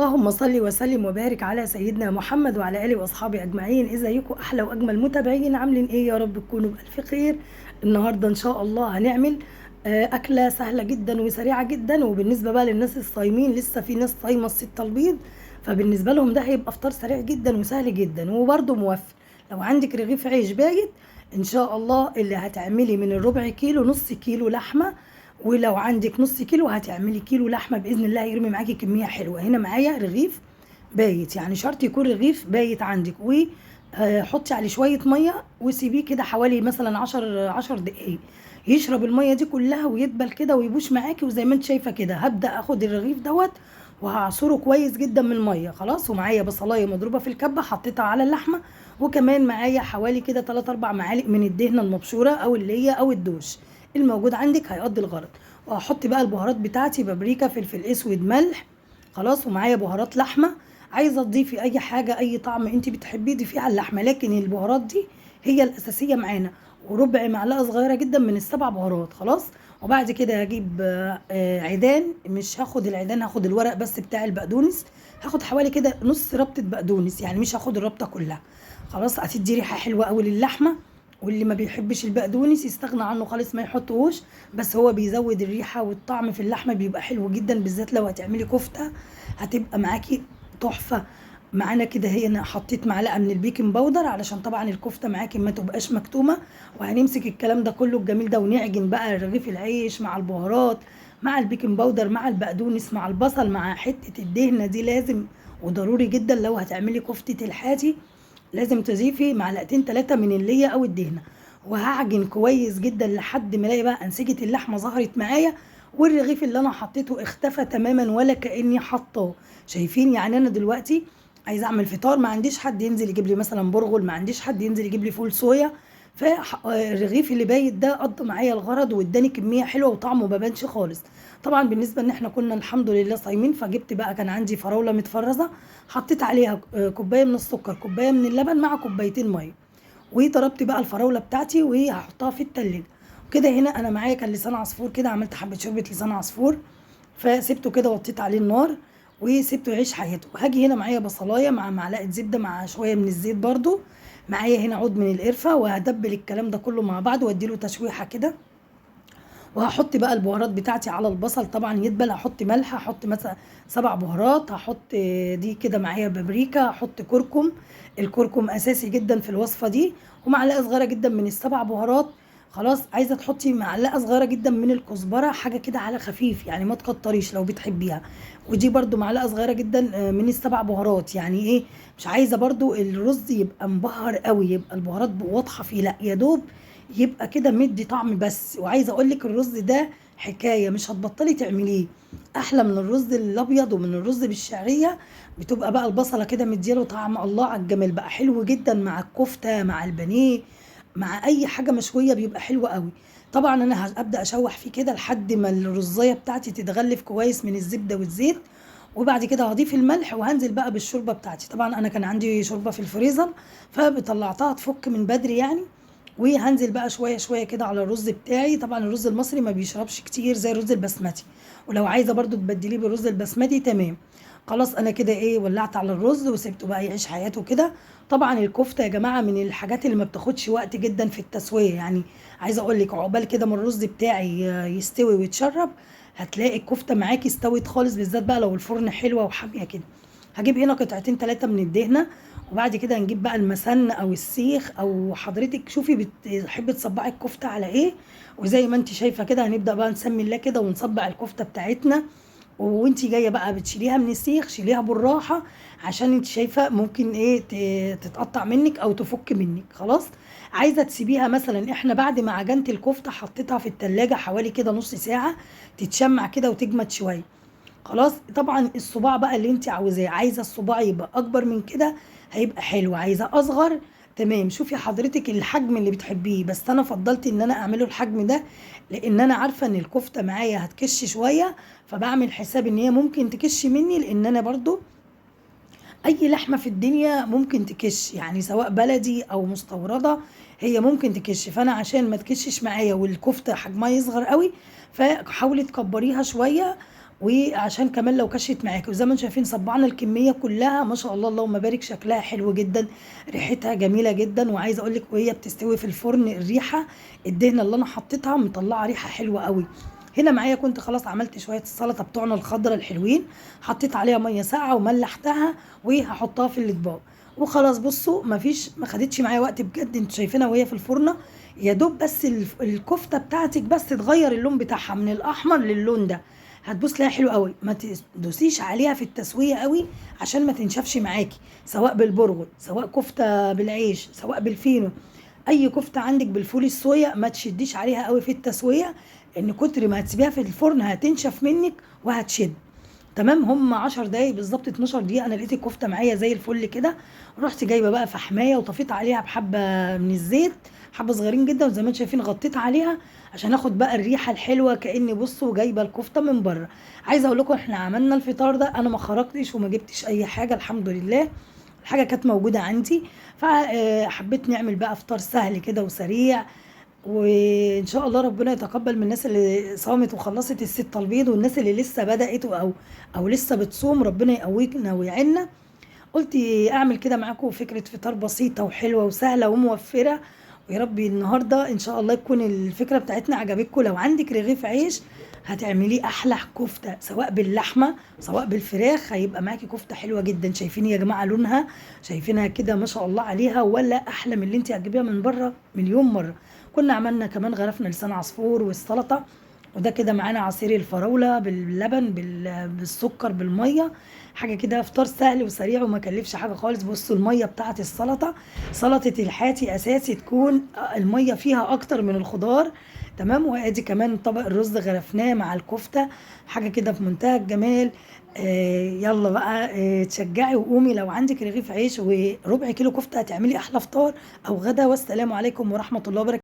اللهم صل وسلم وبارك على سيدنا محمد وعلى اله واصحابه اجمعين. ازيكم احلى واجمل متابعين؟ عاملين ايه؟ يا رب تكونوا بالف خير. النهارده ان شاء الله هنعمل اكله سهلة جدا وسريعة جدا، وبالنسبة بقى للناس الصايمين، لسه في ناس صايمه الستة البيض، فبالنسبه لهم ده هيبقى فطار سريع جدا وسهل جدا وبرده موفر. لو عندك رغيف عيش بايت ان شاء الله اللي هتعملي من الربع كيلو نص كيلو لحمه، ولو عندك نص كيلو هتعملي كيلو لحمه باذن الله هيرمي معاكي كمية حلوة. هنا معايا رغيف بايت، يعني شرط يكون رغيف بايت عندك، وحطي عليه شوية مية وسيبيه كده حوالي مثلا 10 دقايق يشرب المية دي كلها ويدبل كده ويبوش معاكي. وزي ما انت شايفه كده هبدا اخد الرغيف دوت وهعصره كويس جدا من المية. خلاص، ومعايا بصلايه مضروبة في الكبه حطيتها على اللحمة، وكمان معايا حوالي كده 3 4 معالق من الدهنه المبشوره او اللي هي او الدوش الموجود عندك هيقضي الغرض. وهحط بقى البهارات بتاعتي، بابريكا، فلفل اسود، ملح. خلاص، ومعايا بهارات لحمه، عايزه تضيفي اي حاجة اي طعم انت بتحبيه ضيفيه على اللحمة، لكن البهارات دي هي الاساسية معانا. وربع معلقه صغيرة جدا من السبع بهارات. خلاص، وبعد كده هجيب عيدان، مش هاخد العيدان، هاخد الورق بس بتاع البقدونس، هاخد حوالي كده نص ربطه بقدونس، يعني مش هاخد الربطه كلها. خلاص، هتدي ريحه حلوة قوي للحمه، واللي ما بيحبش البقدونس يستغنى عنه خالص ما يحطهوش، بس هو بيزود الريحة والطعم في اللحمة بيبقى حلو جدا، بالذات لو هتعملي كفته هتبقى معاكي تحفة. معانا كده هنا حطيت معلقه من ال baking powder علشان طبعا الكفتة معاكي ما تبقاش مكتومة. وهنمسك الكلام ده كله الجميل ده ونعجن بقى رغيف العيش مع البهارات مع ال baking powder مع البقدونس مع البصل مع حتة الدهنه دي، لازم وضروري جدا لو هتعملي كفته الحاتي لازم تضيفي معلقتين 3 من الليه او الدهنه. وهعجن كويس جدا لحد ما الاقي بقى انسجة اللحمة ظهرت معايا والرغيف اللي انا حطيته اختفى تماما ولا كاني حطاه. شايفين؟ يعني انا دلوقتي عايزه اعمل فطار، ما عنديش حد ينزل يجيب لي مثلا برغل، ما عنديش حد ينزل يجيب لي فول صويا، فالرغيف اللي بايت ده قضى معايا الغرض واداني كمية حلوة وطعمه ما بانش خالص. طبعا بالنسبة ان احنا كنا الحمد لله صايمين، فجبت بقى كان عندي فراوله متفرزه حطيت عليها كوباية من السكر، كوباية من اللبن، مع كوبايتين مية، وضربت بقى الفراوله بتاعتي وهحطها في التلاجة كده. هنا انا معايا كان لسان عصفور كده، عملت حبه شوربة لسان عصفور فسبته كده وطيت عليه النار وسبته يعيش حياته. هاجي هنا معايا بصلايه مع معلقه زبدة مع شوية من الزيت، برده معايا هنا عود من القرفه، وهدبل الكلام ده كله مع بعض واديله تشويحه كده. وهحط بقى البهارات بتاعتي على البصل طبعا يدبل، هحط ملح، هحط مثلا 7 بهارات، هحط دي كده معايا بابريكا، هحط كركم، الكركم اساسي جدا في الوصفة دي، ومعلقة صغيرة جدا من السبع بهارات. خلاص، عايزه تحطي معلقه صغيرة جدا من الكزبره، حاجة كده على خفيف يعني ما تكتريش لو بتحبيها. ودي برده معلقه صغيرة جدا من السبع بهارات، يعني ايه، مش عايزه برده الرز يبقى مبهر قوي، يبقى البهارات واضحة فيه، لا يا دوب يبقى كده مدي طعم بس. وعايزه اقول لك الرز ده حكاية مش هتبطلي تعمليه، احلى من الرز الابيض ومن الرز بالشعريه، بتبقى بقى البصله كده مدياله طعم، الله على الجمال، بقى حلو جدا مع الكفتة مع البانيه مع اي حاجة مشوية بيبقى حلو قوي. طبعا انا هبدا اشوح فيه كده لحد ما الرزايه بتاعتي تتغلف كويس من الزبدة والزيت، وبعد كده هضيف الملح وهنزل بقى بالشوربه بتاعتي. طبعا انا كان عندي شوربة في الفريزر فطلعتها تفك من بدري يعني، وهنزل بقى شوية شوية كده على الرز بتاعي. طبعا الرز المصري ما بيشربش كتير زي الرز البسمتي، ولو عايزه برضو تبدليه بالرز البسمتي تمام. خلاص انا كده ايه ولعت على الرز وسبته بقى يعيش حياته كده. طبعا الكفتة يا جماعة من الحاجات اللي ما بتاخدش وقت جدا في التسوية، يعني عايزه اقول لك عقبال كده ما الرز بتاعي يستوي ويتشرب هتلاقي الكفتة معاكي استوت خالص، بالذات بقى لو الفرن حلوة وحاميه كده. هجيب هنا قطعتين 3 من الدهنه، وبعد كده هنجيب بقى المسن او السيخ، او حضرتك شوفي بتحبي تصبعي الكفتة على ايه. وزي ما انت شايفه كده هنبدا بقى نسمي الله كده ونصبع الكفتة بتاعتنا. وانت جاية بقى بتشيليها من السيخ شيليها بالراحة عشان انت شايفه ممكن ايه تتقطع منك او تفك منك. خلاص، عايزه تسيبيها مثلا، احنا بعد ما عجنت الكفتة حطيتها في التلاجة حوالي كده نص ساعة تتشمع كده وتجمد شوية. خلاص، طبعا الصباع بقى اللي انت عاوزاه، عايزه الصباع يبقى اكبر من كده هيبقى حلو، عايزه اصغر تمام، شوفي حضرتك الحجم اللي بتحبيه، بس انا فضلت ان انا اعمله الحجم ده لان انا عارفه ان الكفتة معايا هتكش شوية، فبعمل حساب ان هي ممكن تكش مني، لان انا برضو اي لحمه في الدنيا ممكن تكش، يعني سواء بلدي او مستورده هي ممكن تكش، فانا عشان ما تكشش معايا والكفته حجمها يصغر قوي فحاولي تكبريها شوية. وعشان كمان لو كشت معاكي. وزي ما انتم شايفين صبعنا الكمية كلها ما شاء الله اللهم بارك، شكلها حلو جدا، ريحتها جميلة جدا. وعايزه اقول لك وهي بتستوي في الفرن الريحة، الدهنه اللي انا حطيتها مطلعه ريحه حلوة قوي. هنا معايا كنت خلاص عملت شوية السلطة بتوعنا الخضرة الحلوين، حطيت عليها مية ساقعه وملحتها وهحطها في الاطباق وخلاص. بصوا مفيش، ما خدتش معايا وقت بجد، انتوا شايفينها وهي في الفرن يا دوب بس الكفتة بتاعتك بس تغير اللون بتاعها من الاحمر للون ده، هتبص لها حلو قوي. ما تدوسيش عليها في التسوية قوي عشان ما تنشفش معاكي، سواء بالبرغل سواء كفته بالعيش سواء بالفينو، اي كفته عندك بالفول الصويا ما تشديش عليها قوي في التسوية، ان كتر ما هتسيبيها في الفرن هتنشف منك وهتشد. تمام، هم 10 دقايق بالظبط، 12 دقيقة انا لقيت الكفتة معايا زي الفل كده. رحت جايبه بقى فحمايه وطفيت عليها بحبه من الزيت، حبه صغيرين جدا، وزي ما انتم شايفين غطيت عليها عشان اخد بقى الريحة الحلوة، كاني بصوا جايبه الكفتة من بره. عايزه اقول لكم احنا عملنا الفطار ده انا ما خرجتش وما جبتش اي حاجة، الحمد لله الحاجة كانت موجودة عندي. فحبيت نعمل بقى فطار سهل كده وسريع، وان شاء الله ربنا يتقبل من الناس اللي صامت وخلصت الستة البيض، والناس اللي لسه بدأت او لسه بتصوم، ربنا يقوينا ويعيننا. قلت اعمل كده معاكم فكرة فطار بسيطة وحلوة وسهلة وموفرة، ويا ربي النهاردة ان شاء الله تكون الفكرة بتاعتنا عجبتكم. لو عندك رغيف عيش هتعمليه احلى كفتة، سواء باللحمة سواء بالفراخ، هيبقى معاكي كفتة حلوة جدا. شايفين يا جماعة لونها، شايفينها كده ما شاء الله عليها، ولا احلى من اللي انت هتجيبيها من بره مليون مرة. كنا عملنا كمان غرفنا لسان عصفور والسلطة، وده كده معانا عصير الفراولة باللبن بالسكر بالمية، حاجة كده فطار سهل وسريع وما كلفش حاجة خالص. بصوا المية بتاعة السلطة، سلطة الحاتي أساسي تكون المية فيها أكتر من الخضار. تمام، وادي كمان طبق الرز غرفناه مع الكفتة، حاجة كده في منتهى الجمال. يلا بقى تشجعي وقومي، لو عندك رغيف عيش وربع كيلو كفتة هتعملي أحلى فطار أو غدا. والسلام عليكم ورحمة الله وبركاته.